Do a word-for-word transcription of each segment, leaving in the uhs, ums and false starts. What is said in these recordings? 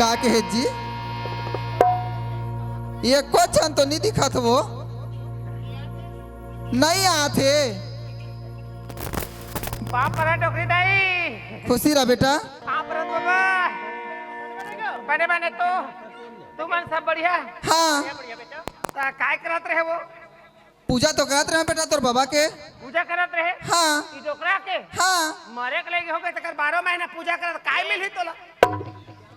का कहे जी? एको झन तो नहीं दिखत वो, नहीं आथे। बाप रे डोकरी दाई। खुशी रह बेटा। बाप रे बाबा। बने बने तो तुमन सब बढ़िया? हाँ। त काय करत रहे वो? पूजा तो करत रहे बेटा तोर बाबा के। पूजा करत रहे? हाँ। ई डोकरा के? हाँ। मरे के लगे होगे तकर बारह महीना पूजा करत, काय मिलही तोला?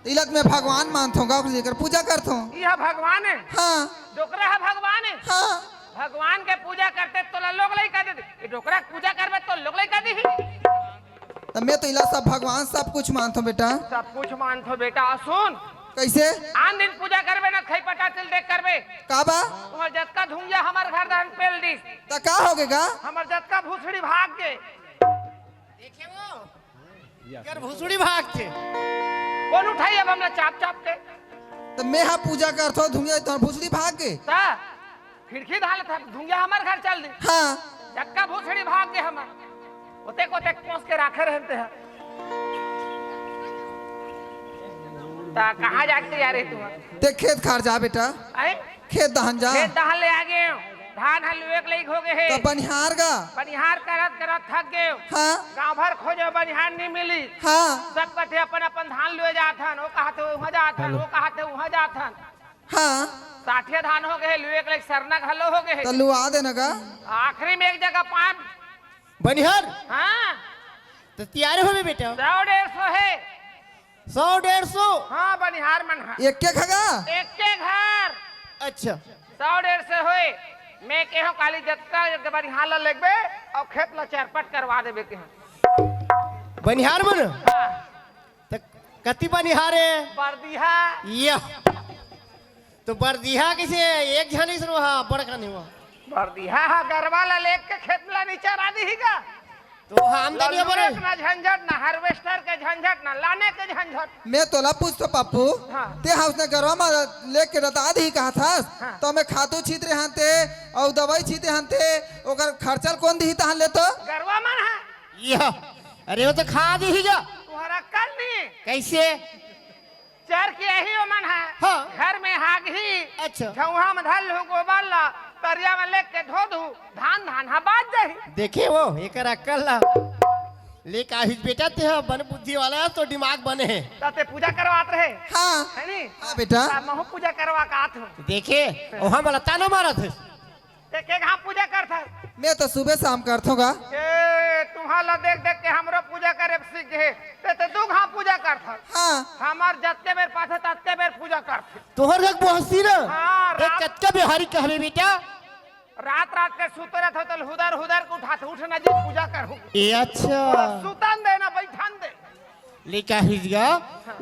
इलत में भगवान मानथों गा, जेकर पूजा करथों। ई ह भगवान है? हाँ। डोकरा ह भगवान है? हाँ। भगवान के पूजा करते तोला लोग लइका दे दे। ई डोकरा के पूजा करबे तो लोग लइका दीही। त मैं तो इला सब भगवान सब कुछ मानथों बेटा। सब कुछ मानथों बेटा। सुन, कैसे? आन दिन पूजा करबे ना, खई पटा तिल देख करबे। का बा? तुम्हार जतका धुंगिया हमर घर दान पेल दिस। त का होगे गा? हमर जतका भूसड़ी भाग गे। देखे वो, कर भूसड़ी भाग थे। कौन उठाई अब हमला चाप चाप के? त मैं हा पूजा करथों, धुंगिया तोर भूसड़ी भाग गे। त खिड़की धाल था, धुंगिया हमर घर चल दी। हाँ। जतका भूसड़ी भाग गे हमर। ओते कोते कोस के राखे रहते हैं। त कहाँ जाके तैयार है तू? ते खेत खार जा बेटा। आए? खेत दहन जा। खेत दहन ले आ गए। धान ह लुए के लइक हो गए हे। त बनिहार गा? बनिहार करत करत थक गए। हाँ। गांव भर खोजे बनिहार नहीं मिली। हाँ। सब कथे अपन अपन धान लुए जात हन, वो कहते वहाँ जात हन, वो कहते वहाँ जात हन। हाँ। साठिया धान हो गए, लुए के लइक सरना घलो हो गए। त लुआ देना गा। आखिरी में एक जगह पान। बनिहार? हाँ। त तैयार होबे बेटा। सौ डेढ़ सौ है। सौ डेढ़ सौ? हाँ, बनिहार मन हा। एक के खगा? एक के घर। अच्छा। सौ डेढ़ सौ होए। मैं केहो काली जतका एक बनिहार ला लेगबे अउ खेत ला चरपट करवा देबे केहो। बनिहार मन? हाँ। त कति बनिहार है? बरदिहा। यह। तो बरदिहा किसे एक झन इस रोहा बड़का नहीं हुआ। बरदिहा हा गरवा ला लेग के खेत ला नी चरा दिही गा। तो वहाँ आमदनी लुए बने। ना झंझट, ना हार्वेस्टर के झंझट, ना लाने के झंझट। मैं तोला पूछतो पप्पू, हाँ। ते हा उसने गरवा मा लेग के रता दिही कहा था, हाँ। तो मैं खातू छीत रहे हंते, और दवाई छीते हंते, ओकर खर्चल कौन दिही तहन ले तो? गरवा मन हा। यह, अरे वो तो खा दिही गा। तुम्हारा कल नहीं। कैसे? चर के यही ओमन है। हाँ। घर में हागही। अच्छा। झउहा में धर लू गोबर ला, तरिया में लेके धो दू, धान धान हा बाज जाही। देखे वो, एकर अक्कल ला। ले का हिच बेटा ते ह, बन बुद्धि वाला है, तो दिमाग बने है। त ते पूजा करवात रहे। हाँ। है नी? हाँ बेटा। त महू पूजा करवा का आत हूँ। देखे, ओहा मला ताना मारत है। ते के घाम पूजा करथस? मैं तो सुबह शाम करथों गा। ए, तुम्हार ला देख देख के हमरो पूजा करे सीख गे। ते ते दू घाम पूजा करथस। हाँ। हमर जतके बेर पाथे ततके बेर पूजा करथे। तोहर जग बोहसी ना? हाँ, ते रात कतका बिहारी कहबे बेटा? रात रात के सुते रहत हो तो हुदर हुदर के उठात, उठ ना जी पूजा करहूँ। ए अच्छा। सुतन दे ना बैठन दे। लेका हिजगा,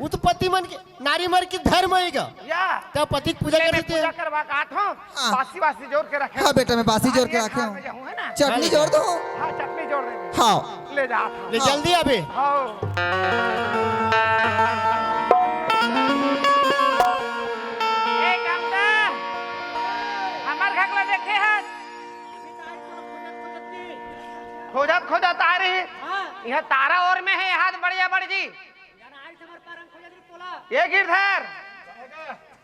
उ तो पति मन के, नारी मन के धर्म हे गा। या। त पति के पूजा ले, मैं करते पूजा हैं। करवा का आत हूँ। हाँ। बासी, बासी जोर के रखे। हाँ बेटा, मैं बासी जोर के रखे हूँ। है ना? चटनी जोर दो। हाँ, चटनी जोर दे। हाँ। ले जा। ले हाँ। जल्दी अबे। हाँ। ए, गंगा, हमर घर ला देखे हस? खोजत, खोजत आ रही। हाँ। यह तारा ओर में है, हाथ बढ़िया बढ़ जी। ये गिरधर,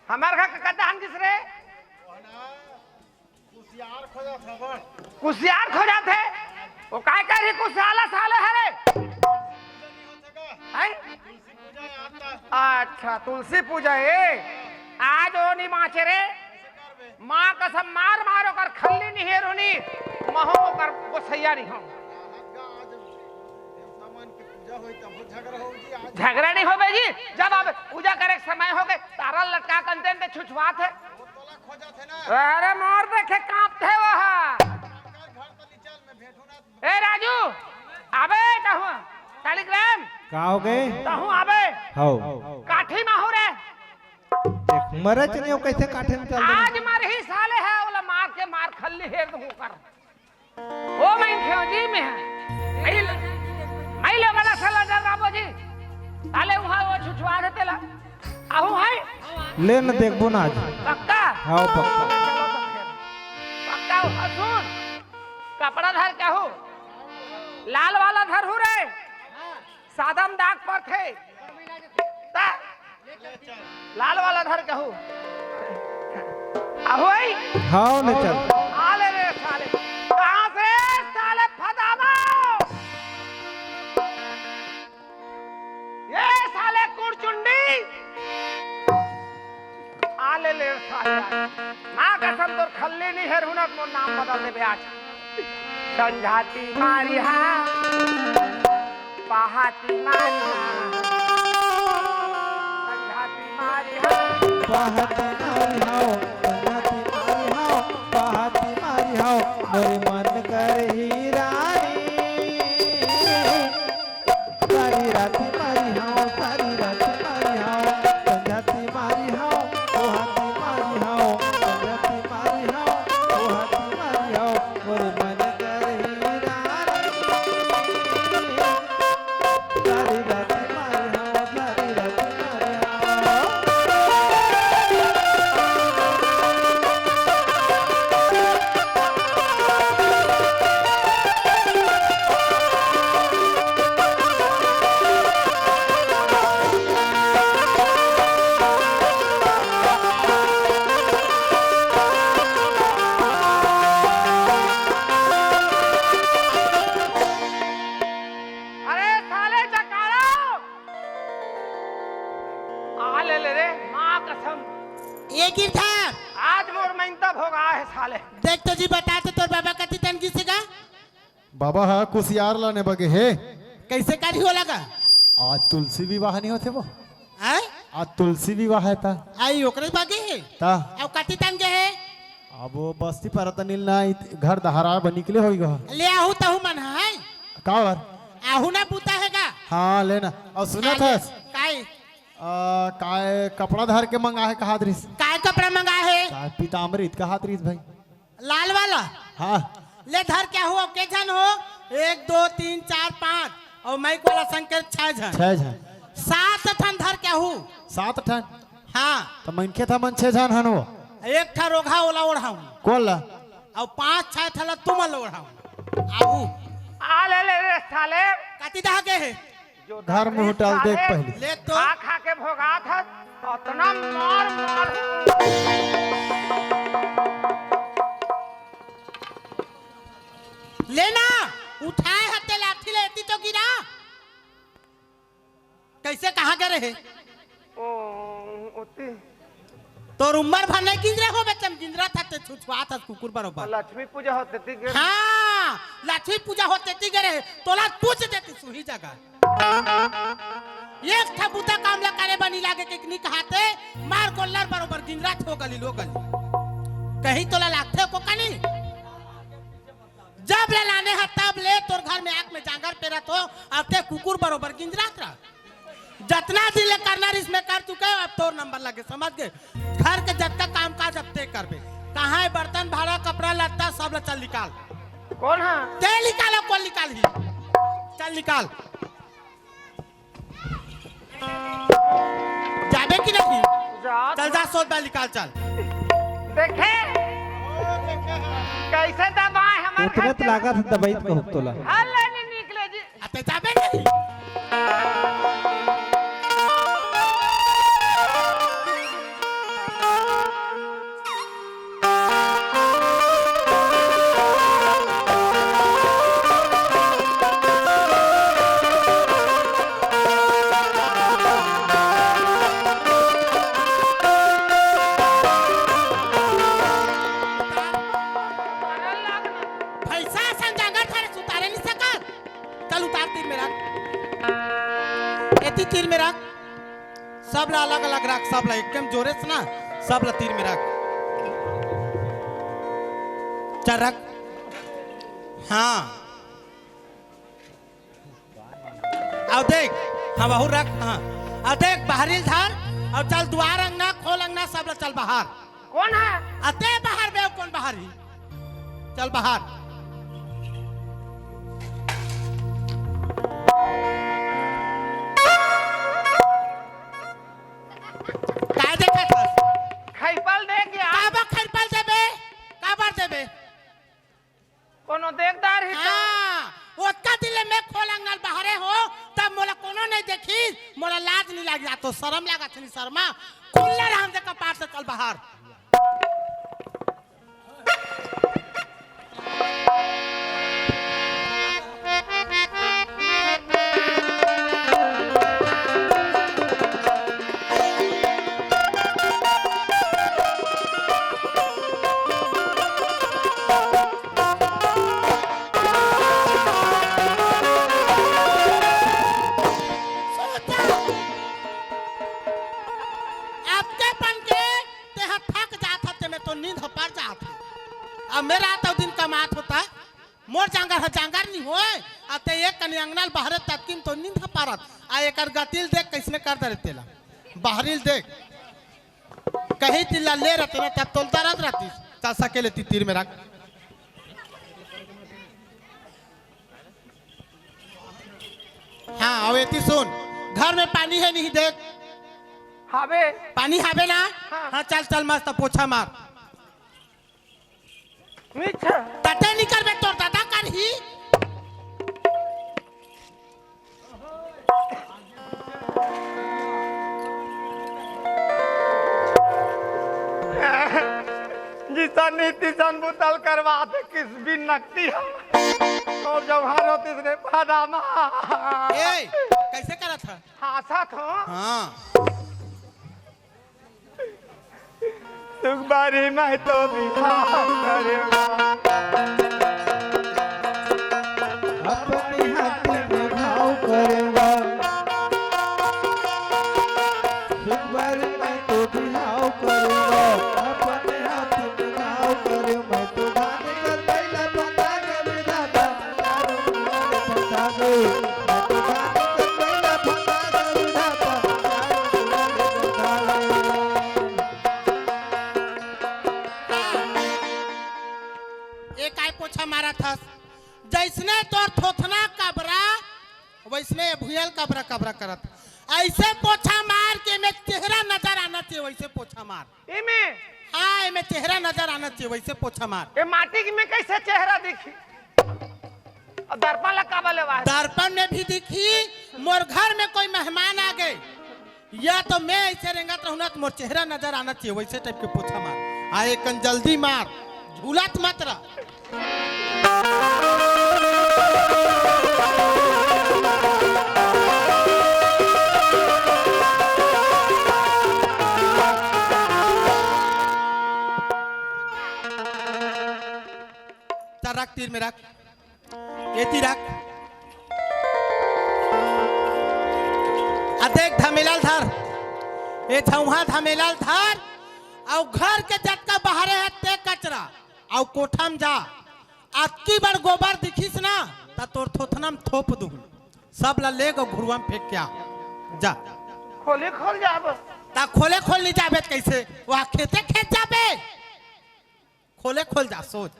हमर घर के कद्दा हन किस रे? कुसियार खोजत हवन। कुसियार खोजत है? वो काय कर रही कुसियाला साले हरे? हैं? अच्छा, तुलसी पूजा है। आज वो नहीं बाँचे रे। माँ कसम मार मार ओकर खल्ली नहीं हेरुनी। महू ओकर गोसैया नहीं हो। झगड़ा नहीं होबे जी, जब अब पूजा करे के समय हो गए, तारा लटका कंते ते छुछुआत है। अरे मोर देखे कांपत है वह। ए राजू, आबे तहूँ, शालिग्राम। का हो गए? तहूँ आबे। हौ। काठी मा हो रे। देख, मरच नहीं हो, कैसे काठे में चल देना? आज मरही साले है, ओला मार के मार खल्ली हेर दूँ कर। ओ मैं खेजी में है। मैं, मैं लोगन ला सलाह दे रहा जी। ताले वहाँ वो छुछुआ रहे तेला। आहू है? ले न देखबो ना आज। पक्का? हाँ, पक्का। चलो तो फिर। पक्का हो, सुन। कपड़ा धर के हो। लाल वाला धर हो रे। सादा में दाग पड़थे। ता? लाल वाला धर कहू। अहो भाई। हाँ, ले चल। आ ले रे साले। कहाँ से साले फदामा? ये साले कुड़चुंडी। आ ले ले साले। माँ कसम तोर खल्ली नहीं हेरहूँ ना, मोर नाम बदल देबे आज। संझाती मारी हा, पहाती मारी हा। संझाती मारी हा। पहाती मारी हाव, संझाती मारी हाव, पहाती मारी हाव, मोरे मन कर ही रानी। सारी राती मारी हाव, सारी राती मारी हाव, संझाती मारी हाव, पोहाती मारी हाव, संझाती मारी हाव, पोहाती मारी हाव, मोर मन कर ही रानी। सारी राती मारी हाव, सारी राती मारी हाव। अरे साले जकारा! आ ले ले रे, माँ कसम। ए गिरधर! आज मोर मइनता भोगा हे साले। देख तो जी, बता तो तोर बाबा कति तन गिसे गा? बाबा हा कुसियार लाने बगे हे। कइसे करही ओला गा? आज तुलसी विवाह नहीं होथे वो। हैं? आज तुलसी विवाह हे ता। आई ओकरे बगे हे? ता। अउ कति तन गे हे? अब वो बस्ती परत नील ना इत-, घर दहारा बा निकले होई गा। ले आहू तहू मन ह, हैं? का बर? आहू ना बूता हे गा? हाँ, ले ना। अउ सुनत हस? काय? आ, काय कपड़ा धर के मंगा हे कहात रिस? काय कपड़ा मंगा हे? काय पीताम्बरी कहात रिस भाई? लाल वाला? हाँ। ले धर के आहू, के झन हो? एक, दो, तीन, चार, पाँच। अउ माइक वाला संग के छह झन। छह झन। सात ठन धर के आहू। सात ठन? हाँ। त मनखे त मन छह झन हन वो। एक ठा रोगहा ओला ओढ़ाऊं। कोन ला? अउ पाँच छह ठा ला तुमन ला ओढ़ाऊं। आहू। आ ले ले रे साले। कति दहा गे हे? घर मुंह टाल देख पहली। ले तो। खा खा के भोगात हस, अतना मार मार। ले ना, उठाए हते लाठी ले, एती तो गिरा। कइसे कहाँ गे रहे? ओ, ओती। तोर उम्मर भर नहीं गिंजरे हो बे, तेम गिंजरत हस ते छुछुआत हस कुकुर बरोबर। लक्ष्मी पूजा होत तेती गे। हाँ, लक्ष्मी पूजा होत तेती गे रहे, तोला पूछ देती सुही जगह। एक ठा बूता काम ला करे बनी लागे के नी कहाते, मार गोल्लर बरोबर गिंजरत हो गली लो गली। कहीं तोला लागथे को कनी? जब ले लाने हा तब ले तोर घर में आँख में जांगर पेरत हो, अब ते कुकुर बरोबर गिंजरत रह। जतना दिन ले करना रिस में कर चुके हो, अब तोर नंबर लगे, समझ गे? घर के जतका काम काज अब ते करबे। कहाँ हे बर्तन, भाड़ा, कपड़ा, लत्ता, सब ला चल निकाल। कोन हा? ते निकालो, कोन निकालही? चल निकाल। जाबे कि नहीं? जा। चल जा, सोच बा निकाल, चल। देखे? कइसे दबाए हमर घर के? लागत हे दबाई कहूँ तोला। हल्ला नहीं निकले जी। अते जाबे नहीं। भैंसा असन जांगर थारे सुतारे नहीं सकत। चल उतार, तीर में रख। एती तीर में रख। सब ला अलग-अलग रख, सब ला एकदम जोरे से ना, सब ला तीर में रख। चल रख। हाँ। अउ देख, हाँ, वहू रख, हाँ। अउ देख, बाहरी ल धर, अउ चल दुआर अंगना, खोल अंगना, सब ला चल बाहर। कोन हे? अते बाहर बे, कोन बाहर ही? चल बाहर। काय देखत हस? खैपल देख यार। काबर खैपल देबे? काबर देबे? कोनो देखदार ही तो। हाँ, ओतका दिन ले मैं खोल अंगना ल बाहरे हो, त तब मोला कोनो नहीं देखिस, मोला लाज नहीं लाग जातो, शरम लागत नहीं शर्मा। खुल्ला रहन दे कपार से, चल बाहर। अतके पन के तेहा थक जात ह, तेमे तो नींद ह पर जात हे। अब मेरा तो दिन कमात होता, मोर जांगर ह जांगर नहीं होय, आ ते एक कनी अंगना ल बाहरे ततकिन तो नींद ह पारत। आ एकर गतिल देख कइसने कर दरे तेला, बाहरिल देख। कहीं तिल्ला ले रहते ना, तब तोल दरद रहती। चल सकेले ती तीर में रख। हाँ, अब एती सुन, घर में पानी है नहीं देख। हावे। पानी हावे ना? हाँ। हाँ, चल, चल, मस्त पोछा मार। मिच्छा। तते निकल बे, तोर दादा करही। जिसन नीति सन बुतल करवा दे, किस बिन नकती है। और जब हारो तीसरे पदामा। ए, कैसे करत है? हाँसत हो। हाँ। सुख बारी मैं तो बिहार करूँगा। अपने हाथ में घाव करूँगा। सुख बारी मैं तो बिहाव करूँगा। अपने हाथ में घाव करूँ मैं तो धान कर बैला फंदा के विधाता। ए काय पोछा मारत हस? जैसने तोर थोथना कबरा, वैसने भुयल कबरा कबरा करत। ऐसे पोछा मार के में चेहरा नजर आना चाहिए, वैसे पोछा मार। एमे? हाँ, एमे चेहरा नजर आना चाहिए, वैसे पोछा मार। ए माटी की में कैसे चेहरा दिखी? अब दर्पण ला काबर लेवा है? दर्पण में भी दिखी, मोर घर में कोई मेहमान आ गए, या तो मैं ऐसे रेंगत रहूं ना, तो मोर चेहरा नजर आना चाहिए, वैसे टाइप के पोछा मार। आ एकन जल्दी मार, झूलत मत रह। चल रख, तीर में रख, एती रख। आ देख धमेला ल धर, ए झौहा धमेला ल धर, अउ घर के जतका बाहरे हे ते कचरा, अउ कोठा म जा। अतकी बड़ गोबर दिखिस ना, त तोर थोथना म थोप दूं। सब ला ले गो घुरुआ म फेंक के आ। जा। खोले खोल जाबो। त खोले खोल नहीं जाबे त कैसे? वहाँ खेते खेत जाबे। खोले खोल जा, सोच।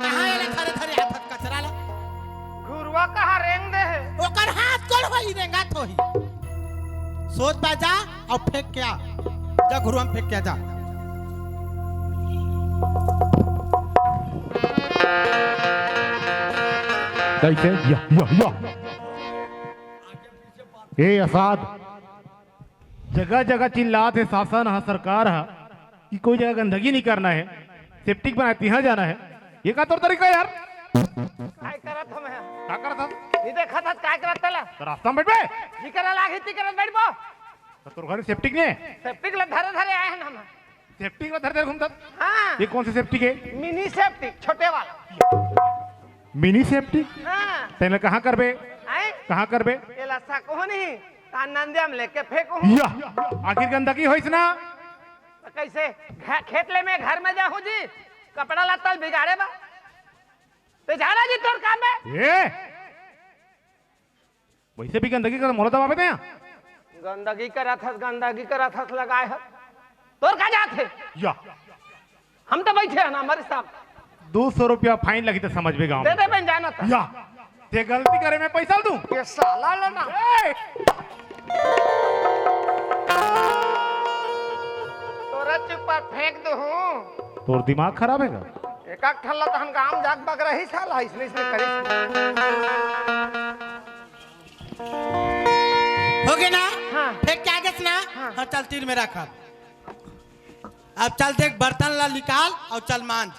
कहाँ एला धरे धरे आथस कचरा ला? घुरुआ कहाँ रेंग दे हे? ओकर हाथ कोन होही, रेंगत होही। सोच पा जा अउ फेंक के आ। जा घुरुआ म फेंक के आ जा। कैसे? या, या, या। ए असाद, जगह जगह चिल्लात हे शासन ह, सरकार ह कि कोई जगह गंदगी नहीं करना है, सेप्टिक बनाए तिहाँ जाना है। ये का तोर तरीका यार? काय करत हमें? का करत हस? ये देखत हस काय करत तला? तो रास्ता में बैठ बे। जिकरा लागी तिकरा बैठ बो। तो तोर घर सेप्टिक ने? सेप्टिक ला धरे धरे आए हैं हम। सेप्टिक ला धरे धरे घूमत हस? हाँ। ये कौन सी सेप्टिक है? मिनी सेप्टिक, छोटे वाला। Mini septic? हाँ। तेने कहाँ करबे? आए? कहाँ करबे? एला सकहो नहीं, तान नंदिया में लेके फेंकहूँ। या, आखिर गंदगी होइस ना? तो कैसे? घ-, खेत ले में घर में जाहूँ जी, कपड़ा लत्ता बिगाड़े बा। जाना जी तोर काम में। ए, वैसे भी गंदगी कर मोला दबावे दे। गंदगी करत हस, गंदगी करत हस, लगाए हस। तोर का जात हे? या। हम तो बैठे हैं ना, हमारे साहब। दो सौ रुपया फाइन लगी तो समझ में गाँव दे में। दे, मैं जानत हूँ। या। ते गलती करे में पैसा दूं? ये साला ला ना। ए! तोरा चुप्पा फेंक दूं। तोर दिमाग खराब है का? एक आध ठल्ला तहन गाम जाग बग रही साला, इसने, इसने करी। हो गए ना? हाँ। फेंक के आगे से ना? हाँ। हाँ, चल तीर में रख अब। अब चल देख, बर्तन ला निकाल और चल मांज।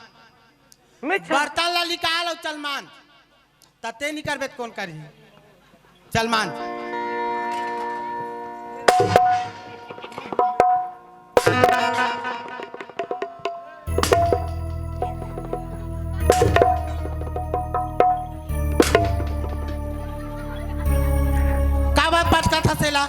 मैं छा- बर्तन ला निकाल और चल मांज। तते नहीं करबे त कौन करही? चल मांज। का बात पटकत हस एला?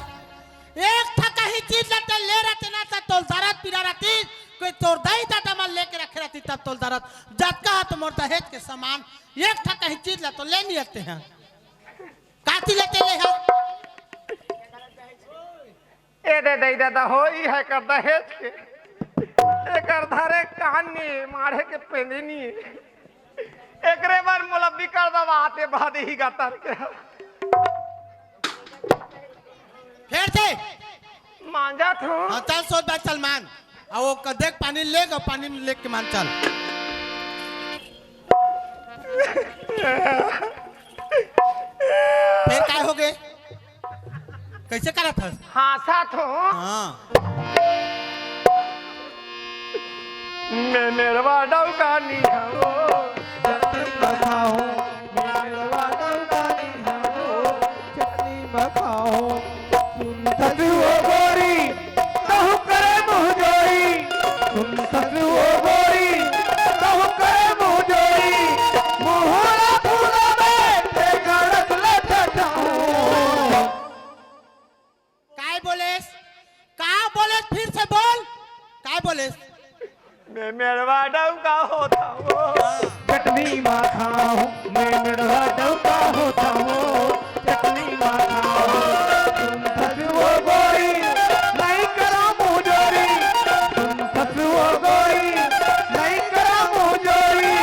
एक ठा कहीं चीज ला ते ले रहते ना, त तोल दरद पीरा रहती, कोई तोर दाई दादा मन लेके रखे रहती, तब तोल दरद। जतका हा तो मोर दहेज के सामान, एक ठा कहीं चीज ला तो ले नहीं रहते हैं। काती लेते ले हा? ए दे दे दादा हो, ई है कर दहेज के। एकर धरे कान नी, मारे के पेंदी नी। एकरे बर मोला बिकर दवा आते बाद ही गतर के। फेर से। मांजा थो। हाँ, चल सोच बात चल मान। आ वो क-, देख पानी ले ग, पानी में लेके मान चल। फेर काय हो गए? कैसे करत हस? हाँसत हो। हाँ। मैं मेरवा डौका नी हवो। बताओ। मेरवा डौका नी हवो। चटनी में खाओ। सुन ससुओ गोरी, कहूँ करे मुँह जोरी। सुन ससुओ गोरी, कहूँ करे मुँह जोरी। मुँह ला फूला में, ते गलत लटकाओ। काय बोलेस? का बोलेस? फिर से बोल। काय बोलेस? मैं मेरवा डौका होता हूँ। चटनी मा खाऊं, मैं मेरवा डौका होता हूँ। चटनी मा खाऊं। सुन ससुओ गोरी, नहीं करो मुँह जोरी। सुन ससुओ गोरी, नहीं करो मुँह जोरी।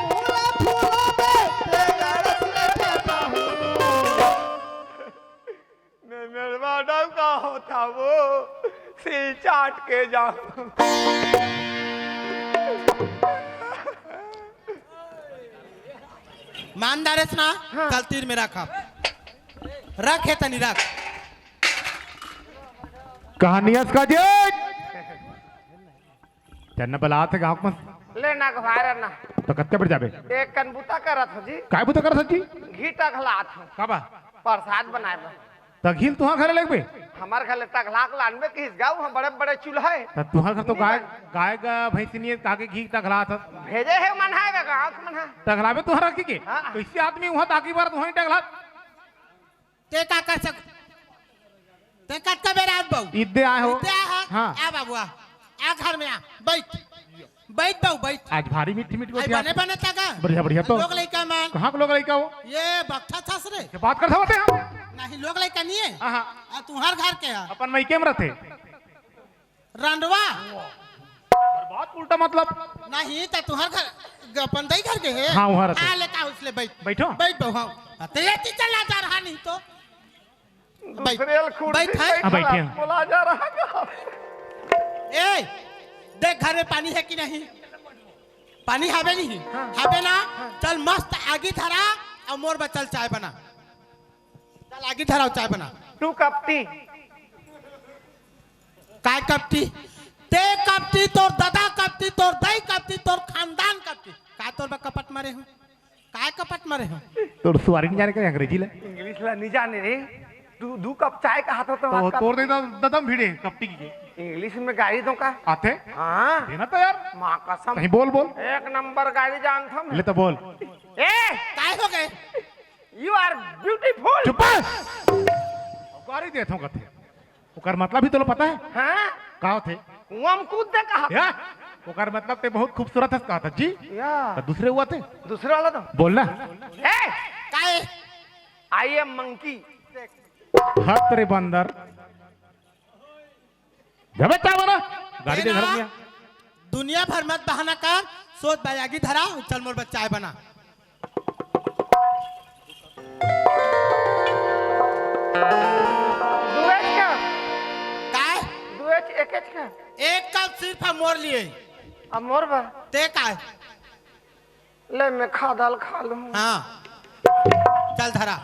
फूला फूला में तेरा रस ले जाता हूँ। मैं मेरवा डौका होता वो, सिल चाट के जाऊं। ईमानदार है ना? हाँ। चल तीर में रख आप। रख है तनी रख। कहानियां का जे चन्ना बलात है गाँव में। ले ना घुआरा ना। तो कत्ते पर जाबे? एक कन बुता करत हो जी। काय बुता करत हो जी? घी टघलात हो। का बा? प्रसाद बनाए बा। त घी तुहा घरे लेगबे? हमार घर ले टघला के लानबे किस गाँव हम बड़े बड़े चूल्हा है। त तुहा घर तो गाय, गाय का भैंसी नहीं है, काके घी टघलात है? भेजे है मन है बे गाँव के मन है। टघलाबे तुहा रखी के? हाँ। कैसे आदमी वहाँ ताकी बार तुहा टघलात? ते का कर सक-, ते कतका बेर आत बहू? इद्दे आए हो। इद्दे आए हो? हाँ। आ बाबू, आ। आ घर में आ। बैठ। बैठ बहू, बैठ। आज भारी मीठी मीठी आई गोठिया। बने बने तगा? बढ़िया, बढ़िया तो। लोग लइका मन। कहाँ के लोग लइका हो? ये बक्ठा छस रे। ये बात करत होते हम। नहीं, लोग लइका नहीं है। हाँ, हाँ। आ, तुम्हार घर के है। अपन मइके में रहते। रंडवा। बात उल्टा मतलब। नहीं, त तुहर घर, अपन दई घर के हे? हाँ, उहाँ रहते। आ, ले का उसले बैठ। बैठो। बैठ बहू, हाँ। हाँ, तो ये चीज चला जा रहा नहीं तो। बैठ। दूसरे कुर्सी बैठ, हाँ। पे हाँ, बैठे हैं। बोला जा रहा है। ए, देख घर में पानी है कि नहीं? पानी हवे नहीं? हाँ। हवे ना? हाँ। चल मस्त आगी धरा और मोर बचल चाय बना। चल आगी धरा और चाय बना। तू कपटी। काय कपटी? ते कपटी, तोर दादा कपटी, तोर दाई कपटी, तोर खानदान कपटी। काय तोर बा कपट मारे हो? काय कपट मारे हो? तोर सुवारी नहीं जाने का अंग्रेजी ले? English ला नहीं जाने रे। तू दू कप चाय कहा था तो तो आज कप- तोर दे दा-, ददम भिड़े कपटी की। English में गाली दो का? आते? हाँ। देना तो यार। माँ कसम। कहीं बोल, बोल। एक नंबर गाली जानता मैं। ले तो बोल। ए! काय हो गए? You are beautiful। चुप। गाली देत हो कथे। ओकर मतलब ही तो लो पता है? हाँ? का होथे? कुआं में कूद दे कहा। या? ओकर मतलब ते बहुत खूबसूरत हस कहत हस जी। या। त दूसरे हुआ थे? दूसरे वाला तो। बोल ना। ए! काय? I am monkey। हत रे बंदर। जबे चाय बना। गाड़ी दे घर में। दुनिया भर मत बहाना कर, सोच बयागी धरा, चल मोर बर चाय बना। दुएच का? काय? दुएच, एकेच का? एक कप सिर्फ मोर लिए। अब मोर बर? ते काय? ले, मैं खा दाल खा लूं। हाँ, चल धरा।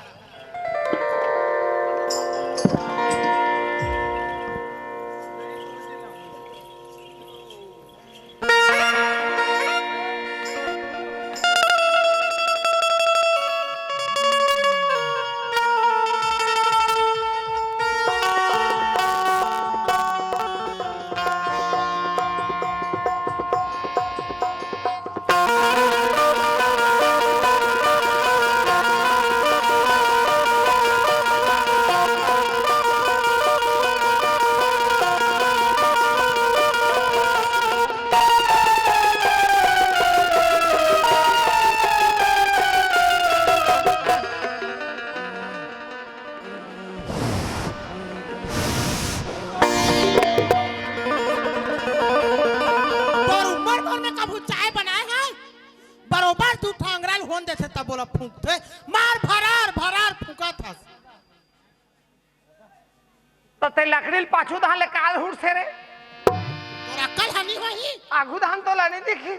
तोर उमर भर में कभू चाय बनाए है? बरोबर दू ठो अंगरा ल होन देथे, तब ओला फूंकथे। मार भरार भरार फूंकत हस। त ते लकड़ी ल पाछू धान ले काल हुरसे रे। तोर अक्कल ह नी होही। आघू धान तोला नी दिखी।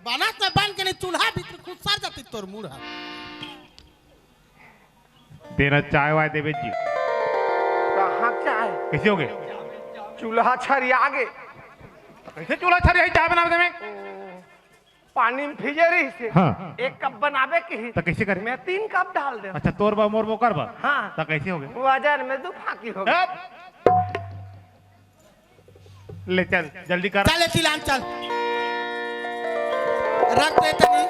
बनत में बन के नहीं, चूल्हा भीतर खुसर जाती तोर मुड़ ह। तेरा चाय वाय देबे जी। कहाँ चाय? कैसे हो गए? चूल्हा छरिया गे। कैसे चूल्हा छरिया ही चाय बनावे में? पानी में भीजे रही से। हाँ। एक कप बनावे के ही। त कैसे करे? मैं तीन कप डाल दे। अच्छा, तोर बा, मोर बा, ओकर बा। हाँ। त कैसे हो गए? वजन में दू फाकी हो गए। हट। ले चल, जल्दी कर। चल, ए तिलान, चल। रख दे तनी।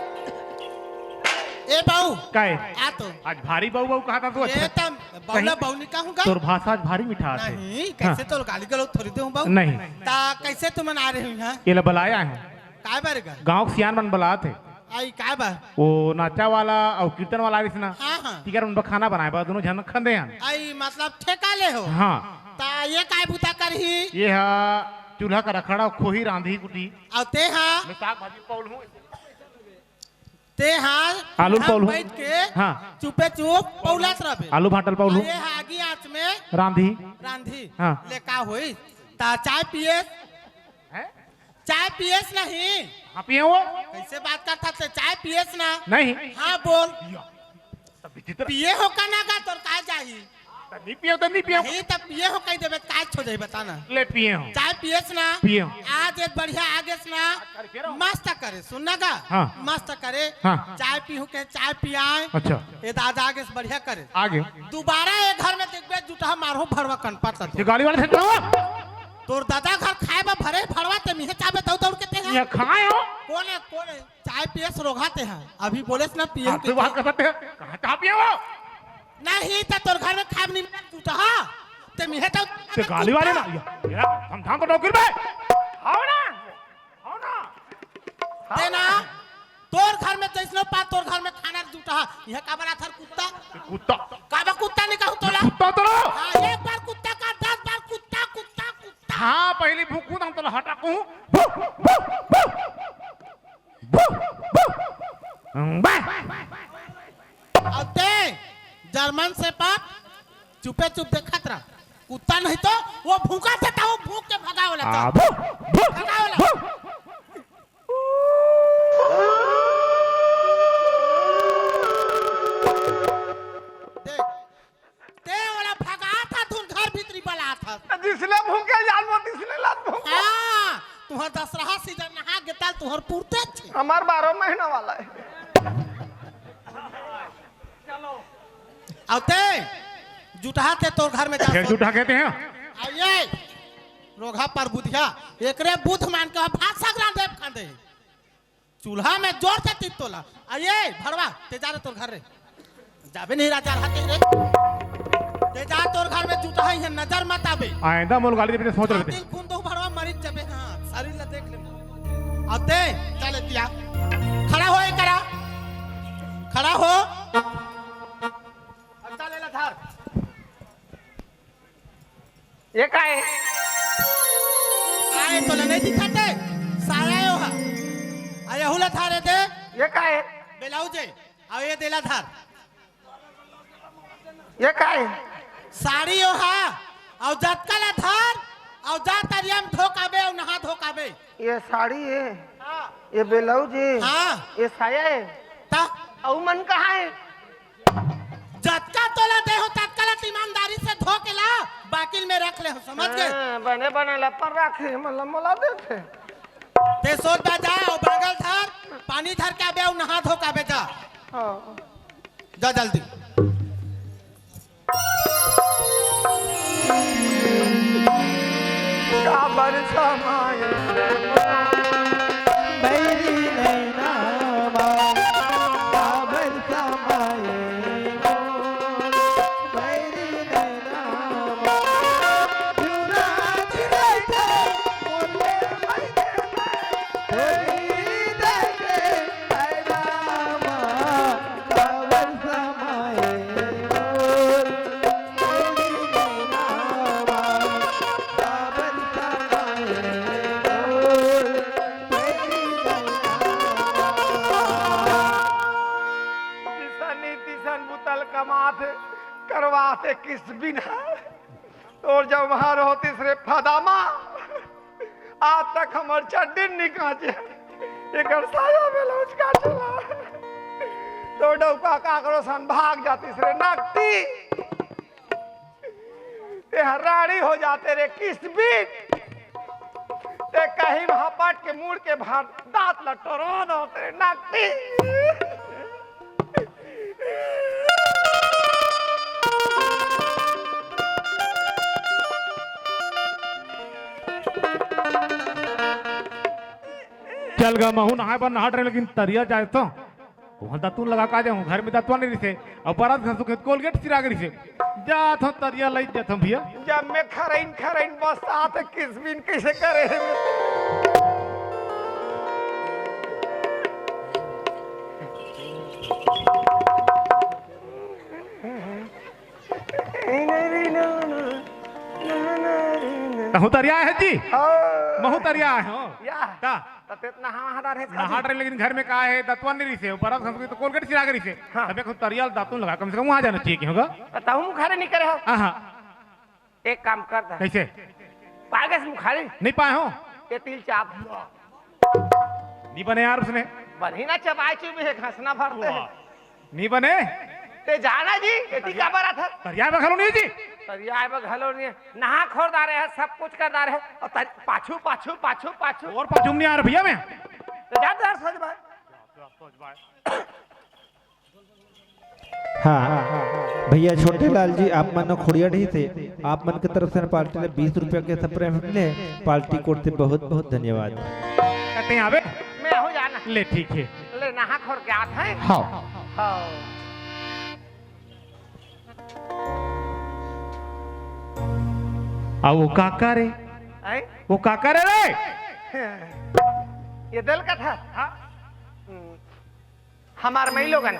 ए बाऊ। काय? आ तो। आज भारी बाऊ बाऊ कहा था तू, ये अच्छा। त बाऊ ला कहीं बाऊ नहीं कहूँगा। तोर भाषा आज भारी मिठास है। नहीं, कैसे हाँ। तो गाली गलौज थोड़ी देहूँ बाऊ। नहीं। ता कैसे तुमन आ रहे हो यहाँ? ये ला बलाया है। काय बारे गा? गाँव के सियान मन बलात है। आई काय बा? वो नाचा वाला अउ कीर्तन वाला आइस ना। हाँ, हाँ। तिकर उन बर खाना बनाए बर, दोनों झन खंदे हन। आई मतलब ठेका ले हो? हाँ। ता ये काय बुता करही? ये हा चूल्हा का रखड़ा खोही रांधी कुटी। अउ ते हा? मैं साग भाजी पौल हूँ। ते हा आलू चूल्हा पौल हूँ। बैठ के हाँ। चुपे चुप पौलत रहबे। आलू भाटल पौल हूँ। ये हा आगी आँच में रांधी। रांधी। हाँ। ले का होई? ता चाय पिए। हैं? चाय पिएस नहीं? हाँ, पिए हो। कैसे बात करता ते? चाय पिएस ना? नहीं। हाँ, बोल। या, तब विचित्र। पिए हो का ना का, तोर का जाही? तब नहीं पिए, तब नहीं पिए। नहीं, तब पिए हो कह देबे, काय छो जाही, बता ना। ले, पिए हो। चाय पिएस ना? पिए हो। आज एक बढ़िया आगेस ना? आज करके रहो। मस्त करे, सुन ना का? हाँ। मस्त करे। हाँ। चाय पीहू के, चाय पियाए। अच्छा। ए दादा आगेस बढ़िया करे। आगे। दोबारा ए घर में देखबे, जुटहा मारहूँ भड़वा कनपट ला ये तो। गाली वाले से तो। तोर दादा घर खाए बर भरे भड़वा ते मिहे चाबे दौड़ दौड़ के ते हा। ये खाए हो? कौन है, कौन है? चाय पिएस रोघा ते हा। अभी बोलेस ना पिए हाँ, के तू बात ते। कर सकते हैं। कहाँ चाय पिए हो? नहीं त तोर घर में खाए बर नहीं मिले जुटहा। ते मिहे दौड़ ते गाली वाले ना। ये, ये, हम धाम तो डौकिर बे। आओ ना। आओ ना। ते ना। तोर घर में जैसनो पा, तोर घर में खाना जुटहा। ये का बना थर कुत्ता? कुत्ता। का बा कुत्ता नहीं कहूँ तोला? कुत्ता तो लो। हाँ, एक बार कुत्ता का, दस बार कुत्ता, कुत्ता, कुत्ता। हाँ, पहली भूकू, हम तोला हटा कहूँ। भू, भू, भू। भू, भू। हम्म, बा। अउ ते जर्मन शेफर्ड चुपे चुप देखत रह। कुत्ता नहीं तो वो भूखा थे, तो वो भूख के भगावे ला आ, था। भू, भू, भगावे ला। भू। देख, ते ओला भगात हस, तुहर घर भीतरी बलात हस। जिसले भूखे जान वो तिसले लात भूख। हाँ, तुहर दसरहा सीजन नहा गेताल तुहर पुरते छे। हमार बारह महीना वाला है। अउ ते जुटहा ते तोर घर में जा फिर सो। जुटहा कहते हैं। आ ये रोघा पर बुधिया, एकरे बुध मान के भात साग रांधे खांदे। चूल्हा में जोर से तित्तोला। आ ये भड़वा, ते जा रे तोर घर रे। जाबे नहीं राजा रहा के रे। ते जा तोर घर में जुटहा है, नजर मत आबे। आइंदा मोल गाली देबे सोच रहे थे। दिल खून तो भड़वा मरित जाबे, हाँ, शरीर ला देख ले। अब ते चल दिया। खड़ा हो, ये करा। खड़ा हो। अब चल, एला धर। ये का हे? आए तो ले नहीं दिखाते। साया यो हा। अरे हुला धर दे। ये का हे? ब्लाउज हे। अब ये देला धर। ये का हे? साड़ी यो हा। अउ जतका ला धर। अउ जा तरिया में धो काबे अउ नहा धो काबे। ये साड़ी हे। हाँ। ये ब्लाउज हे। हाँ। ये साया हे। ता? अउ मन कहाँ हे? जतका तोला दे हो, ततका ला ईमानदारी से धो के ला, बाकिल में रख ले हो, समझ गए? हाँ, बने बने ला पर रखे, मतलब मोला देथे। ते सोच बा जा, अउ बागल धर, पानी धर के आबे, अउ नहा धो के आबे जा। हाँ। जा जल्दी। काबर समाए बैरी नैना मा, काबर समाए बैरी नैना मा, चुरा चुरा के मोरे बैरी नैना मा। काबर समाए मोर, तेरी नैना मा, काबर समाए मोर, तेरी नैना मा। किसनी तिसन बुतल कमाथे, करवाथे किस बिना। तोर जब वहां रहो तीसरे फदामा, आज तक हमर चड्डी नी कांचे, एकर साया ब्लाउज कांचेला। तो डौका काकरो सन भाग जा तीसरे नकटी। ते हराड़ी हो जाते रे किस बीच। ते कहीं वहां पट के मुड़ के भार दांत लटोरो न तेरे नकटी। चल गा, महू नहाए बर नहा डरे, लेकिन तरिया जाए तो वहां दतुन लगा का जाऊं, घर में दतुआ नहीं रिसे, अउ बरत घसू के कोलगेट सिरा के रिसे। जात हूं तरिया लई जात हूं भैया। जब मैं खरइन खरइन बस आत किसबिन कैसे करे हे? तहु तरिया हे जी? हाँ। महू तरिया हे, हो? या। का? त तेत नहा वहा डारे नहा डारे, लेकिन घर में का हे, दतुआ नहीं रिसे, बरत घसू के तो कोलगेट सिरा के रिसे। हाँ। तबे को तरिया ल दतुन लगा, कम से कम वहां जाना चाहिए कि होगा। त तहु मुखारी नहीं करे हो। हाँ, हाँ। एक काम कर दा। कैसे? पागस मुखारी। नहीं पाए हो। ये तिल चाप। नहीं बने यार उसने। बनी ना चबाए चुबे हे, घसना भरते हे। वाह। नहीं बने। ते जाना जी, एती का बरा था? तरिया में घलो नहीं जी। तरिया में घलो नहीं। नहा खोर डारे हे, सब कुछ कर डारे हे। अउ तर-, पाछू, पाछू, पाछू, पाछू। अउ पाछू में नहीं आ रहा भैया मैं। तो जा तो यार सोच भाई। हाँ, भैया छोटे लाल जी, आप मन खोड़िया ढी से, आप मन के तरफ से पार्टी ले बीस रुपया के सप्रे मिले, पार्टी कोड से बहुत बहुत धन्यवाद। कहते हैं आवे? मैं हो जाना। ले ठीक हे। ले नहा खोर के आत हे। हाँ। हाँ। आ वो काका रे? आए? वो काका रे रे? ये दल का था? हाँ। हम्म, हमार मई लोगन।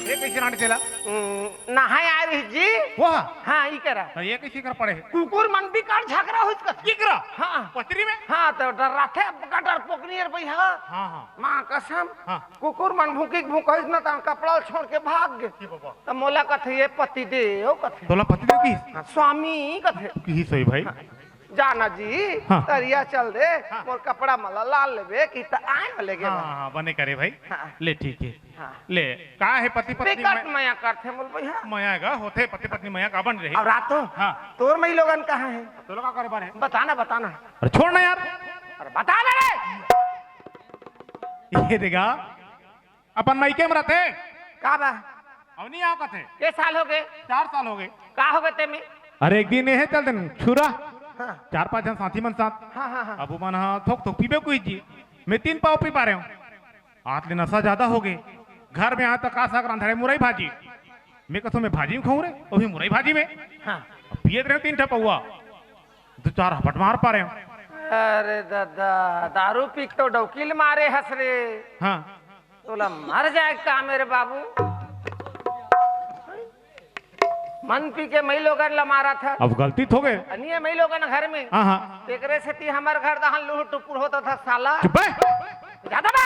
ये कैसे रांड चला? हम्म, नहाए आए रही जी। वो हाँ? हाँ, ई करा। तो ये कैसे कर पड़े? कुकुर मन भी कर झगड़ा हो इसका। ये करा? हाँ। पथरी में? हाँ, तो डर रहा थे, गटर पोकनी है भैया। हाँ, हाँ। माँ कसम। हाँ। कुकुर मन भूकी भूकइस न, त कपड़ा ल छोड़ के भाग गे। ये बाबा। त मोला कथे, "ये पति देव," कथे। तोला पति देव किहिस? हाँ, स्वामी कथे। किहिस होही भाई। हाँ। जाना जी, हाँ। तरिया चल दे, हाँ। मोर कपड़ा मला लाल लेबे कि त आए वाले गे हाँ, बा। हाँ, हाँ, बने करे भाई। हाँ। ले, ठीक हे। हाँ। ले, का हे पति पत्नी बिकट में मया करथे मोर भैया। मया गा होथे, पति पत्नी मया काबर नहीं रही? अउ रातो? हाँ। तोर मई लोगन कहाँ हे? तोला का करे बर हे? बताना, बताना। अरे छोड़ ना यार। अरे बता ना रे। ये देखा, अपन मायके में रहते। का बा? अब नहीं आओ कथे। के साल हो गए? चार साल हो गए। का हो गए तेमे? अरे एक दिन ये चल दिन छुरा। हाँ। चार पांच जन साथी मन साथ। हाँ, हाँ, हाँ। अब वो मन हाँ थोक थोक पीबे कोई जी। मैं तीन पाव पी पा रहे हूँ। आत ले नशा ज्यादा हो गए। घर में आए तो का साग रांधे, मुरई भाजी। मैं कथों मैं भाजी में खाऊं रे, वो भी मुरई भाजी में। हाँ। अब पियत रहे तीन ठा पौवा। दो चार हपट मार पा रहे हूँ। अरे ददा, दारू पी के तो डौकी ल मारे हस रे। हाँ। तोला मर जाए का मेरे बाबू? मन पी के मई लोगन ला मारा था। अब गलती तो हो गए। अनिए मई लोगन घर में। हाँ, हाँ। तेकरे सेती हमर घर दहन लुहुर टुपुर होता था साला। चुप बे। ज्यादा बा।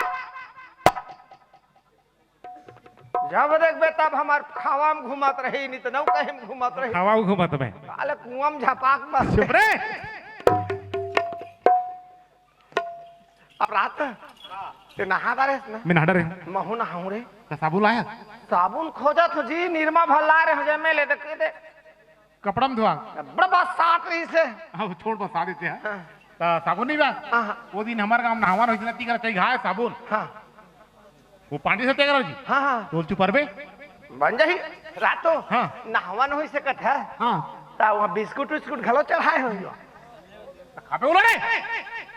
जब देखबे तब हमर खावा में घूमत रही, नहीं तो नौका में घूमत रही। खावा में घूमत में। साले कुआं में झपाक बस। चुप रे। अब रात ते नहा डारे ना? मैं नहा डारे हूँ। महू नहाऊं रे। तो साबुन लाया? साबुन खोजत हो जी, निरमा भर ला रहे हो जे मैं ले दे के दे। कपड़ा में धोआ। बड़ा बात साट रही से। हाँ, वो छोड़ बस सारी से। हाँ। तो साबुन नहीं बा? हाँ, हाँ। वो दिन हमारे गांव नहावन होइस ना, तीकर चाहिए घाय साबुन। हाँ। वो पानी से तेकर जी। हाँ, हाँ। तोल चुपरबे। बन जाही। रातो। हाँ। नहावन होइस कथा। हाँ। ता वहाँ बिस्कुट उस्कुट घलो चढ़ाए हो। खाबे बोला रे।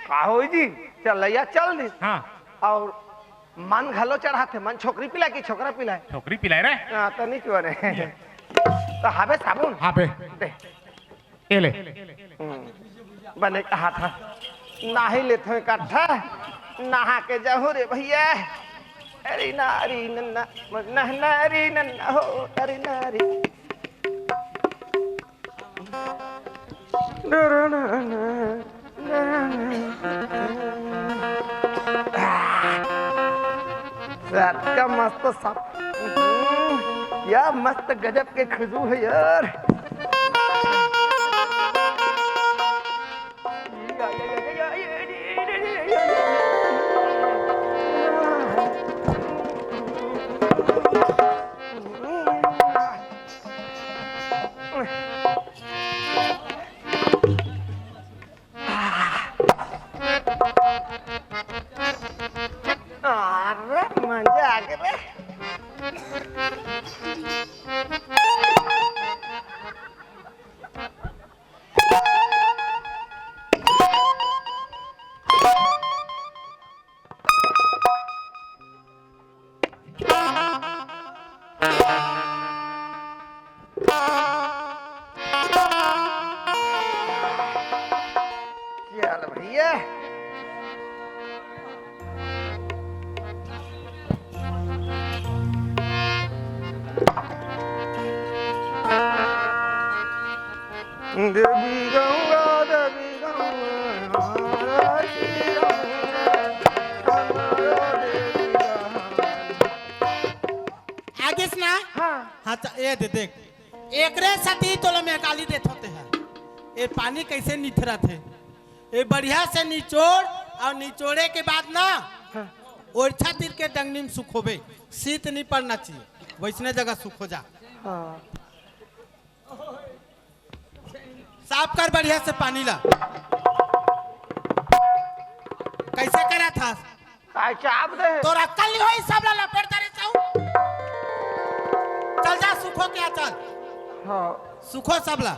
का होई जी? चल लैया चल दे। हाँ। और मन घलो चढ़ाथे, मन छोकरी पिलाए कि छोकरा पिलाए? छोकरी पिलाए रे। हाँ, तो नहीं क्यों रे? तो हाबे साबुन? हाबे। दे। ए ले। हम्म, बने कहा था, नहा ही लेथो इकट्ठा, नहा के जाहू रे भैया। अरे नारी नन्ना, नन्ना, नारी नन्ना हो, अरे नारी। सटका मस्त साफ। हम्म, क्या मस्त गजब के खुशबू है यार। अरे मजा आ गया रे। चल भैया। देवी गंगा, देवी गंगा, हमारा श्री गंगा, हमारा देवी गंगा। आगे सुना? हाँ। हाँ, त-, ये दे, देख। एकरे सेती तोला मैं गाली देत होते हैं। ये पानी कैसे निथरत है? ये बढ़िया से निचोड़ और निचोड़े के बाद ना, हाँ। ओरछा तीर के डंगनी में सुखोबे। शीत नहीं पड़ना चाहिए, वैसने जगह सुखो जा। हाँ। साफ कर बढ़िया से पानी ला। कैसे करा था? काय चाप दे। तोर अक्कल नहीं होई, सब ला लपेट दे रे, जाऊ। चल जा, सुखो क्या, चल। हाँ। सुखो सब ला।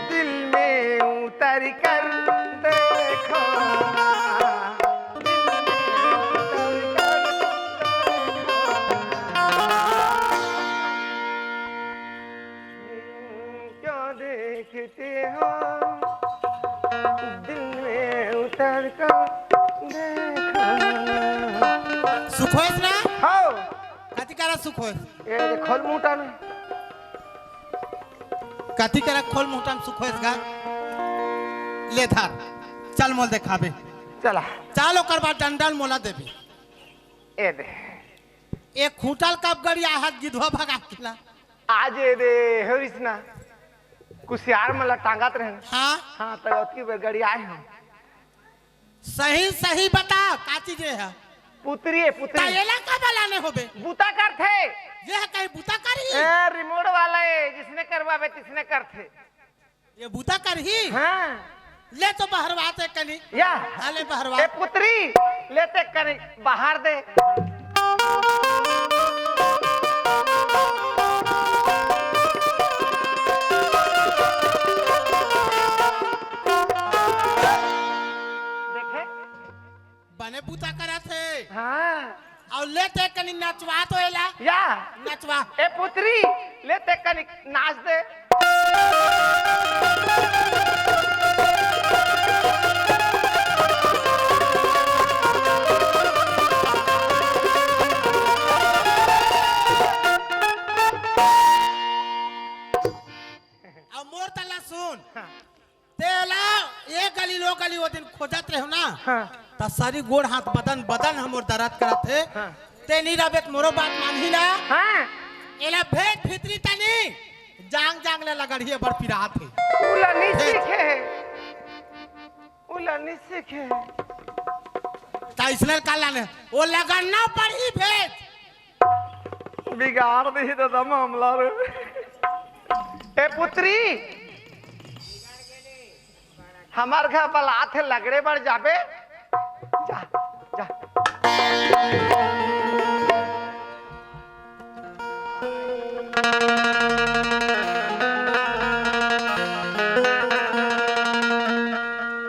दिल में उतर कर देखो ना, दिल में उतर कर देखो ना। क्यों देखते हो दिल में उतर कर देखो। सुखोस ना? हाँ। कति करा सुखोस? ये खोल मुंहटा में। कति करा खोल मुंहटा में सुखोस गा? ले धर। चल मोल देखाबे। चला। चल ओकर बाद डंडा ल मोला देबे। ए दे। एक खूंटा ल कब गड़िया हाथ गिधवा भगा के ला। आज ए दे होरिस ना। कुसियार मन ला टांगत रहन। हाँ। हाँ, तो अतकी बेर गड़ियाए हम। सही सही बता, का चीज हे? पुतरी हे, पुतरी। त एला काबर लाने होबे? बूता करथे। ये ह कहीं बूता करही? ए, रिमोट वाला हे, जिसने करवावे तिसने करथे। ये बूता करही? हाँ। ले तो बहरवा ते कनी। या। हाँ, ले बहरवा। ए पुतरी, ले ते कनी बाहर दे। देखे? बने बूता करत हे। हाँ। अउ ले ते कनी नचवा तो एला। या। नचवा। ए पुतरी, ले ते कनी नाच दे। अउ मोर तला सुन। हाँ। तेला ए गली ओ गली ओ दिन खोजत रहेव ना, हाँ। त सरी गोड़ हाथ बदन बदन ह मोर दरद करत हे। हाँ। ते नी रहबे त मोरो बात मानही ना। हाँ। एला भेज भीतरी तनी, जांग जांग ले लगड़ही, अब्बड़ पिरात हे। उला नी भेज। सीखे हे। उला नी सीखे हे। त अइसने काला ने, ओ लगड़ना पड़ही भेज। बिगाड़ दिही दादा मामला रे। ए पुतरी, हमर घर बलात हे, लगड़े बर जाबे। जा, जा।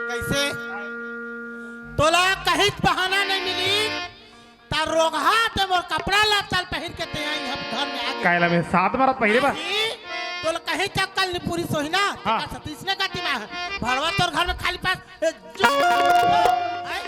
कइसे? तोला कहीं बहाना नहीं मिली। त रोगहा ते मोर कपड़ा लत्ता ल पहिर के ते आई हम घर में आगे। काहे ला मैं साथ मारत पहिरे बा? नहीं, तोला कहीं चक्कर नी पूरी सोही ना, हाँ। तेकर से तइसने का दिमाग हे। भड़वा तोर घर में खाली पास, ए, जो, आई,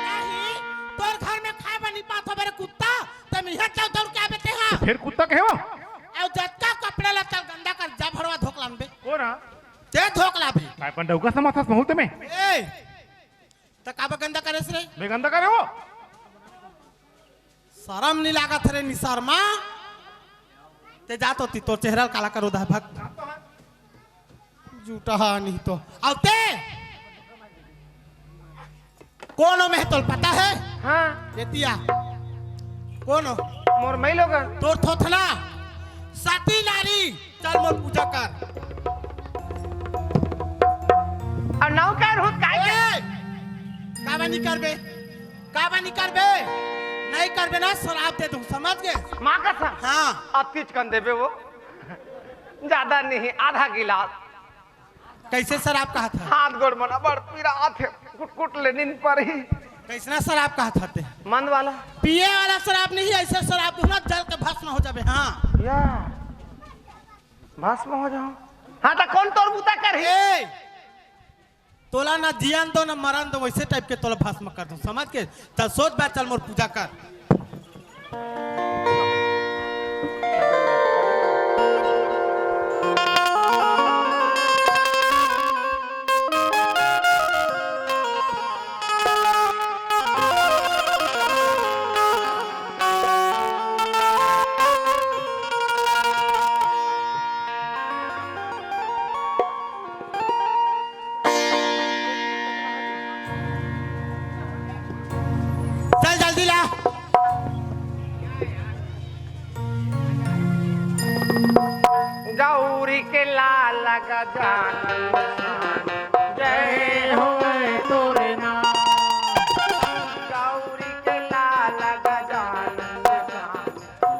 नहीं, तोर घर में खाए बर नी पात होबे रे कुत्ता, ते मिहा चल दौड़ के आबे ते हा। फेर कुत्ता कहे वो? अउ जतका कपड़ा लत्ता ल गंदा कर, जा भड़वा धोक लानबे। कोन हा? ते धोक लाबे। काय पण डौका समाथस बहुत में? ए, त काबर गंदा करेस रे? मैं गंदा करे वो? सरम नी लागत रे निसरमा? ते जा तो ती, तोर चेहरा ल काला करो दा भग। जूठा हा नहीं तो। अउ ते? कोन ओ मैं तोल पता हे? हाँ। एती आ। कोन ओ? मोर मई लोगन। तोर थोथना। सती नारी। चल मोर पूजा कर। अउ नौ कर हुत काय के? ए! काबर नी करबे? काबर नी करबे? नहीं करबे ना, सराप दे दूं, समझ गे? माँ कसम। हाँ। अतिच कन देबे वो। ज्यादा नहीं, आधा गिलास। कइसे सराप कहत हा? हाथ गोड़ मन अब्बड़ पिरात हे, कुट कुट ले नींद परही। कइसना सराप कहत हा ते? मंद वाला। पिए वाला सराप नहीं, अइसे सराप दूं ना, जल के भस्म हो जाबे। हाँ। या। भस्म हो जाओ। हाँ, त कोन तोर बूता करही? ए, तोला ना जियन दो, ना मरन दो, वइसे टाइप के तोला भस्म कर दूं, समझ गे? चल, सोच बा, चल, मोर पूजा कर। चल जल्दी ला। गौरी के लाल गजानन, जय होय तोरे नाम। गौरी के लाल गजानन,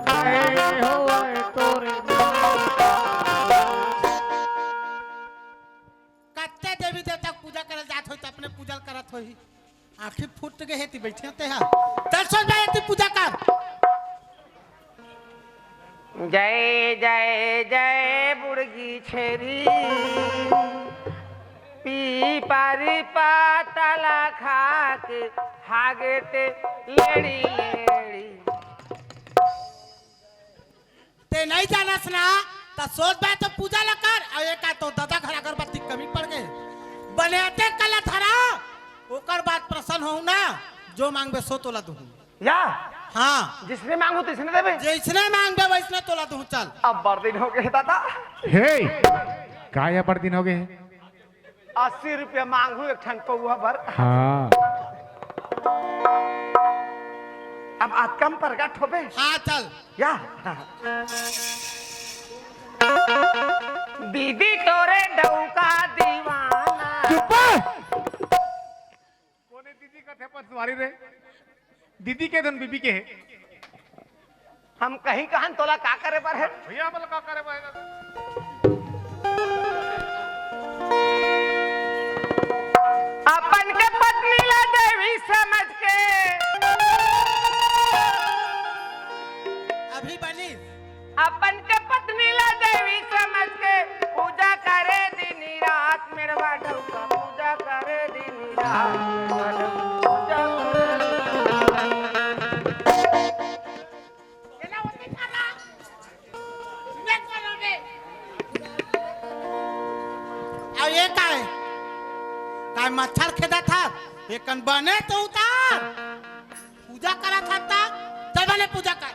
जय होय तोरे नाम। कत्ते देवी देवता के पूजा करे जात होही, त अपने पूजा ल करत होही। आँखी फूट गे हे, ती बइठे होते हा। चल, सोच बा, एती पूजा कर। जय, जय, जय बुड़गी छेरी, पीपर पातला खा के हागे ते लेड़ी, लेड़ी। ते नहीं जानस ना, त सोच बा तो पूजा ल कर, अउ एका तो दादा घर अगरबत्ती कमी पड़ गे। बने अतेक कला धरा, ओकर बाद प्रसन्न होहूं ना, जो मांगबे सो तोला दूहूं। या? हाँ। जिसने मांगू तिसने देबे? जइसने मांगबे वइसने तोला दूहूं, चल। अब्बड़ दिन होगे हे दादा। हे, का अब्बड़ दिन होगे हे? अस्सी रुपया मांगू एक ठन पौवा बर। हाँ। अब अतका म परगट होबे? हाँ, चल। या। दीदी तोरे डौका दीवाना। चुप! कोने दीदी कथे पटवारी रे? दीदी के धुन बीबी के हे। हम कहीं कहन तोला का करे बर हे? भैया, हमला का करे बर हे? अपन के पत्नी ला देवी समझ के। अभी बनी। अपन के पत्नी ला देवी समझ के पूजा करे दिन रात, मेड़वा डौका पूजा करे दिन रात, मेड़वा डौका पूजा करे दिन रात। अउ ये काय? काय मच्छर खेदत हस? एकन बने तो उतार। पूजा करत हस त चल बने पूजा कर।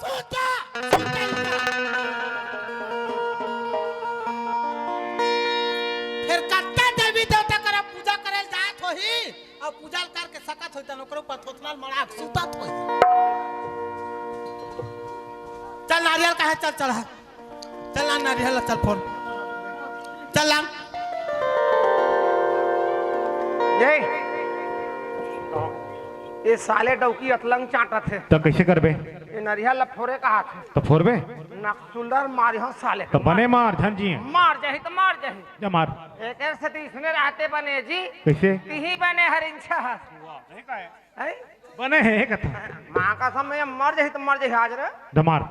सोचा, सोचा। फेर कत्ते देवी देवता करा पूजा करे ल जात होही, अउ पूजा ल करके सकत होही, तन ओकरे ऊपर थोथना ल मड़ा के सुतत होही। चल नारियल का हे, चल चढ़ा। चल ना, नारियल ला चल फोर। चल ना। ये, ये साले डौकी अतलंग चाटत हे। त कइसे करबे? ये नारियल ला फोरे कहाथे। त फोरबे? नक्सुलर मारिहो साले। त बने मार, झन जिये। मार जाही त मार जाही। जा मार। एकर सेती इसने रहते बने जी। कइसे? तिही बने हरिंछा हस। हैं? बने हे कथा। माँ कसम, ये मर जाही त मर जाही आज रे। दमार।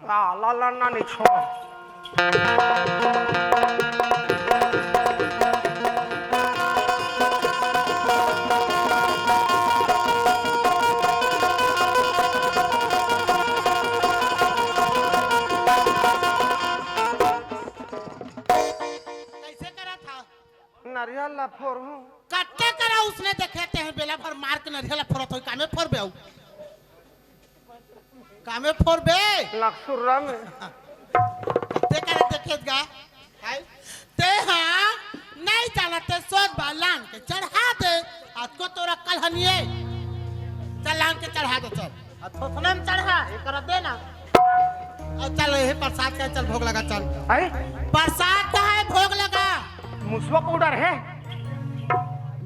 आ, ला, ला, ना, नहीं छोड़। कइसे करत हस? नरियल ला फोरहूं। कत्ते करा उसने देखे ते हे, बेला भर मार के नरियल ला फोरत होही, कामे फोरबे अउ। कामे फोरबे। नक्सुर्रा में। कत्ते करा देखे गा। हाय। ते हा, नहीं जाना ते सोच बा, लान के चढ़ा दे। आज को तोरा कल हनिए। चल लान के चढ़ा दे, चल। आ थोथना में चढ़ा, ये कर दे ना। अब चल, ये प्रसाद का चल, भोग लगा, चल। अरे? प्रसाद का हे, भोग लगा। मुसवा पाउडर हे?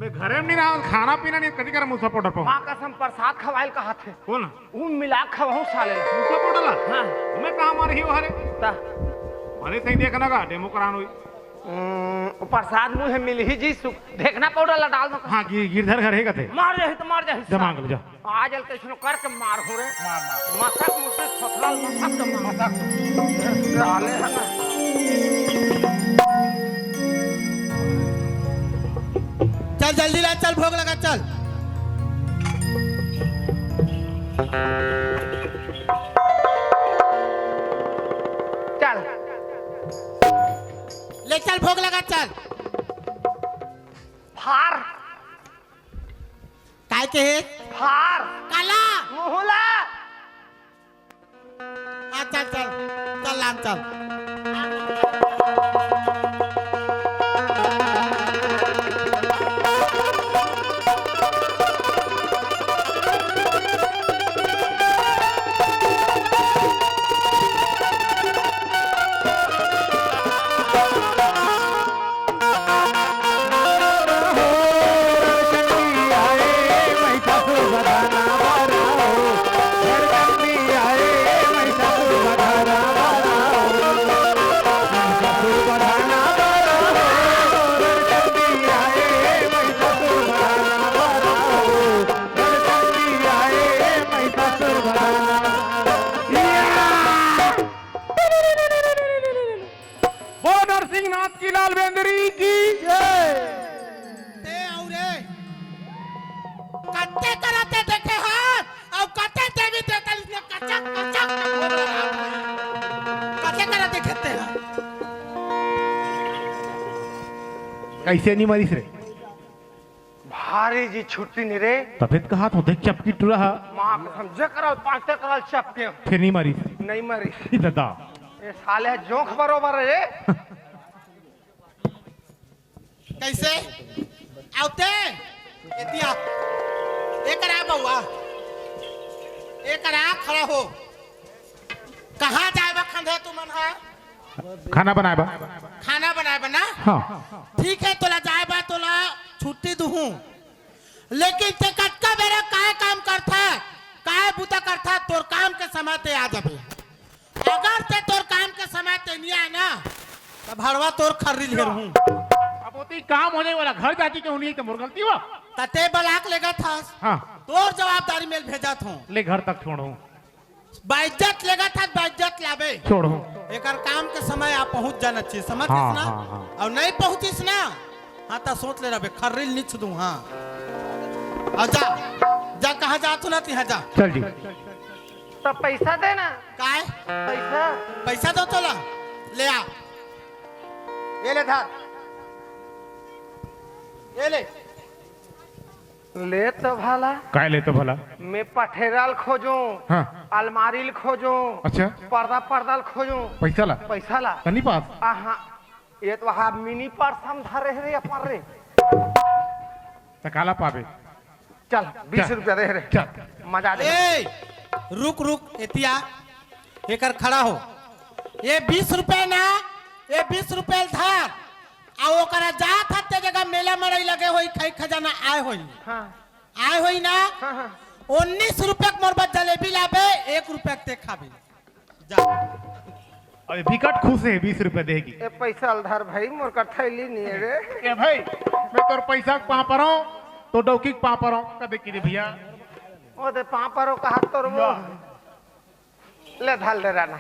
मैं घरे में नहीं रहा, खाना पीना नहीं, कदी कर मुसवा पाउडर पाऊं? माँ कसम, प्रसाद खवाइल कहाथे। कौन? ऊ मिला खवाहूं साले ला। मुसवा पाउडर ला? हाँ। मैं कहाँ मार ही हरे? ता। भले सही देखना का, डेमो करान हुई। हम्म, प्रसाद मुँह मिल ही जी सुख। देखना पाउडर ला डाल दो। हाँ, गिर-, गिरधर घर हे कथे। मार जाही त मार जाही। जमा कर जा। आज ल कइसनो करके मारहूं रे। मार, मार। मसक मुसक थोथला मसक के मार। मसक। डाले हे ना। चल जल्दी ला, चल भोग लगा, चल। चल। ले चल भोग लगा, चल। फार। काय के हे? फार। काला। मुहला। हाँ, चल, चल। चल, लान, चल। ते करा ते देखे हस, अउ कते देवी देवता इसने कचक, कचक, कचक करा देखे ते ह। कइसे नइ मारिस रे? भारी जी छुट्टी नइ रे। तभे त कहत हों, देख चपकी टूरा ह। माँ कसम, जे करल पाँच ते करल चपके। फेर नइ मारिस। नइ मारिस। ई ददा। ए साले जोंक बरोबर हे रे। कइसे? अउ ते? एतिया। एकरा बउआ। एकरा खड़ा हो। कहाँ जाए बर खंधे तुमन ह? खाना बनाए बर। खाना बनाए बर ना? हाँ। ठीक हे, तोला जाए बर तोला छुट्टी दुहूँ। लेकिन ते कतका बेरा काय काम करथा, काय बुता करथा, तोर काम के समय ते आ जाबे। अगर ते तोर काम के समय ते नइ आए ना, त भड़वा तोर खर्री ल हेरहूँ। अब ओती काम होने वाला घर जाती के होनी त मोर गलती हो। त ते बलाक लेगत हस। हाँ। तोर जवाबदारी में भेजत हों। ले घर तक छोड़हूँ। बाइज्जत लेगत हस, बाइज्जत लाबे। छोड़हूँ। एकर काम के समय आ पहुँच जाना चाहिए, समझ हाँ, हस ना? हाँ, हाँ। अउ नइ पहुँचिस ना, हाँ, त सोच ले रहिबे, खर्री ल निच दूँ, हाँ। अउ जा, जा, कहाँ जात हस ना, तिहाँ जा। चल जी। त पइसा दे ना। काय? पइसा। पइसा दो तोला, ले आ। ये ले धर। ये ले। ले तो भला। काय ले तो भला? मैं पठेरा ल खोजूँ, हाँ। अलमारी ल खोजूँ, अच्छा। पर्दा, पर्दा ल खोजूँ। पइसा ला? पइसा ला। त नइ पास? आहा, ये तो वहाँ मिनी पर्स हम धरे हे रे, अपन रे। त काला पाबे? चल, बीस रुपया दे रे। चल। मजा दे। ए, रुक, रुक, एतिया, एकर खड़ा हो। ये बीस रुपया ना, ये बीस रुपया ल धर। अउ ओकरा जात हस ते जगह मेला मड़ई लगे होही, खई खजाना आए होही। हाँ। आए होही ना? हाँ, हाँ। उन्नीस रुपया के मोर बर जलेबी लाबे, एक रुपया के ते खाबे। जा। अबे बिकट खुश हे बीस रुपया देहे कि। ए पइसा ल धर भाई, मोर कर थैली नइ हे रे। ए भाई, मैं तोर पइसा के पाँव परौं, तोर डौकी के पाँव परौं, कबे कि रे भइया। ओ दे पाँव परौं कहा तोर वो। वाह। ले धर ले रहना।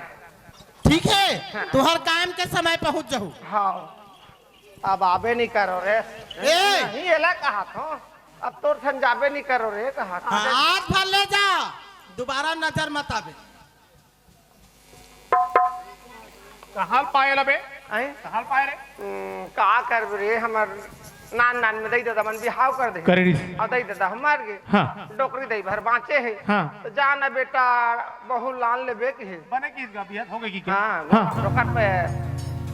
ठीक हे, तुँहर काम के समय पहुँच जाहूँ। हाँ। अब आबे नइ करो रे। ए! नहीं, एला कहत हों। अब तोर संग जाबे नइ करो रे, कहत हों। हाँ, आज भर ले जा, दुबारा नजर मत आबे। कहाँ ल पाए ला बे? आँय? कहाँ ल पाए रे? हम्म, का करबे रे, हमर नान नान में दई ददा मन बिहाव कर दे। करे रिस। अउ दई ददा ह मर गे। हाँ। डोकरी दई भर बाँचे हे। हाँ। त जा ना बेटा, बहू लान लेबे के हे। बने किस गा बिहा हो गई कि क्या? हाँ, हाँ। डोकर पे,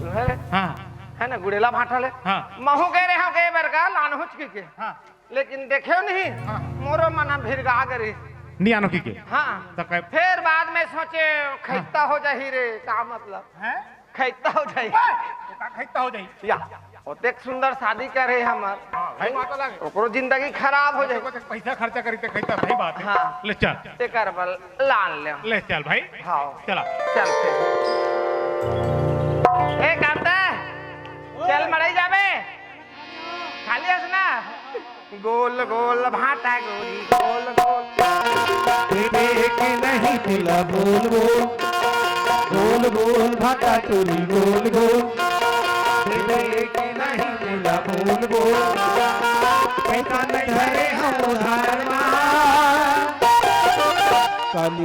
हे, हाँ। हे ना, गुड़ेला भाटा ले। हाँ। महूँ गे रहे हँव गे बर गा लान हुचकी के। हाँ। लेकिन देखेव नहीं, हाँ। मोरो मन ह भिरगा गे रिस। नइ आनो कि के? हाँ। त कहे फेर बाद में सोचे, खैता हो जाही रे, का मतलब? हैं? खैता हो जाही। ओए, ओका खैता हो जाही। या, ओतेक सुंदर शादी करे हमर। हाँ, भाई, बात अलग हे। ओकरो जिंदगी खराब हो जाही। ओकर पइसा खर्चा करी ते खैता, सही बात हे। हाँ। ले चल। तेकर बर लान ले। ले चल भाई। हाँ। चला। चल फिर। ए, कांता, चल मड़ई जाबे। खाली हस ना? गोल गोल भाटा गोरी, गोल गोल। देबे के नहीं तेला बोल बोल। गोल गोल भाटा टोरी, गोल गोल। देबे के नहीं तेला बोल बोल। पैसा नहीं धरे हँव उधार मा। काली